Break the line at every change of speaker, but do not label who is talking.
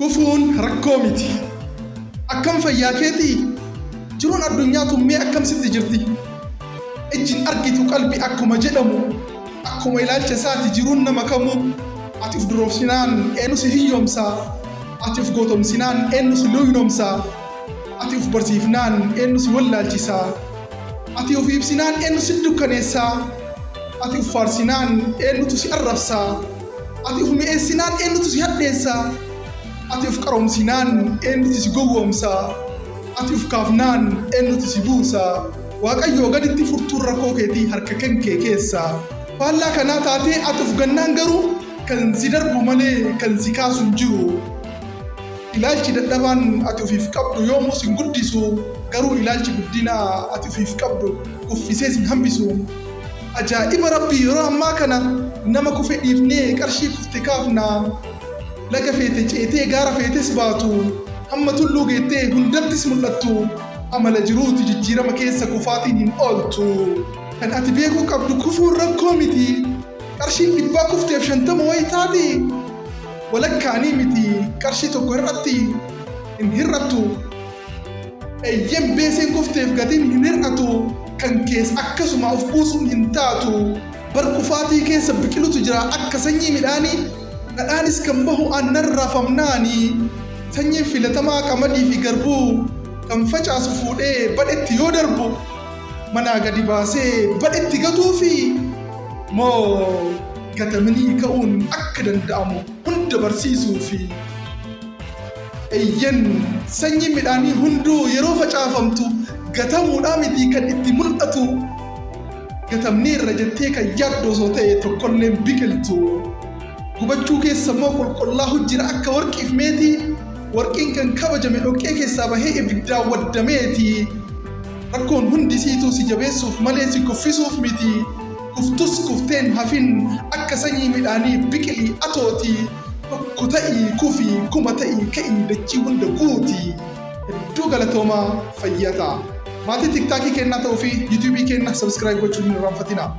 Kufuun rakkoo miti. Akkam fayyaa keetii? Jiruun addunyaa tun mee akkam sitti jirti? Ijji hin argitu qalbi akkuma jedhamu, akkuma ilaalcha isaati jiruun nama kamuu. Ati uf duroomsinaan eennu si hiyyoomsa? Ati uf gootomsinaan eennu si luynoomsa? Ati uf barsiifnaan eennu si wallaalchisa? Ati uf ibsinaan eennu si dukkaneessa? Ati uf faarsinaan eennutu si arrabsa? Ati uf mi'eessinaan eennutu si hadheessa? Ati uf qaroomsinaan eennutu si gowwoomsa? Ati uf kaafnaan eennutu si buusa? Waaqayyoo gaditti furtuun rakkoo keetii harka kan kee keessa. Faallaa kanaa taatee ati uf gannaan garuu kan si darbu malee kan si kaasu hin jiru. Ilaalchi dadhabaan ati ofiif qabdu yoomuu sin guddisu, garuu ilaalchi guddinaa ati ofiif qabdu kuffisee sin hambisu. Ajaa'iba Rabbii yeroo ammaa kana nama kufe dhiifnee qarshii kufte kaafna. Laga feete ceetee gaara feetes baatu, hamma tulluu geettee hundattis mul'attu, amala jiruuti jijjiirama keessa kufaatiin hin ooltu. Kan ati beekuu qabdu kufuun rakkoo miti. Qarshiin dhibbaa kufteef 50 wayi taati? Walakkaanii miti qarshii tokko hir'atti? Hin hir'attu. Eeyyen beeseen kufteef gatiin hin hir'atu, kan kees akkasuma of buusuun hin taatu. Bar kufaatii keessa biqilutu jira akka sanyii midhaanii, dhadhaanis kan bahu aannan raafamnaani. Sanyiin filatamaa qamadii fi garbuu, kan facaasu fuudhee badhetti yoo darbu, manaa gadi baasee badhetti gatuufi moo gatamanii ka'uun akka danda'amu hunda barsiisuufi? Eeyyen, sanyiin midhaanii hunduu yeroo facaafamtu gatamuudhaa miti kan itti mul'atu. Gatamneerra jettee kan yaaddu osoo ta'e tokkolleen biqiltu. Gubachuu keessa immoo qulqullaa'u jira akka warqiif meetii. Warqiin kan kabajame dhoqqee keessaa bahee ibiddaan waddameeti. Rakkoon hundi siituu si jabeessuuf malee si kuffisuuf miti. Kuftus kufteen hafin akka sanyii midhaanii biqilii atooti. Tokko ta'ii kufi, kuma ta'ii ka'ii dachii hunda guuti. Hedduu galatoomaa fayyaa ta'a. Maatii TikTok keennaa ta'uu fi YouTube keenna subscribe gochuu hin irraanfatinaa.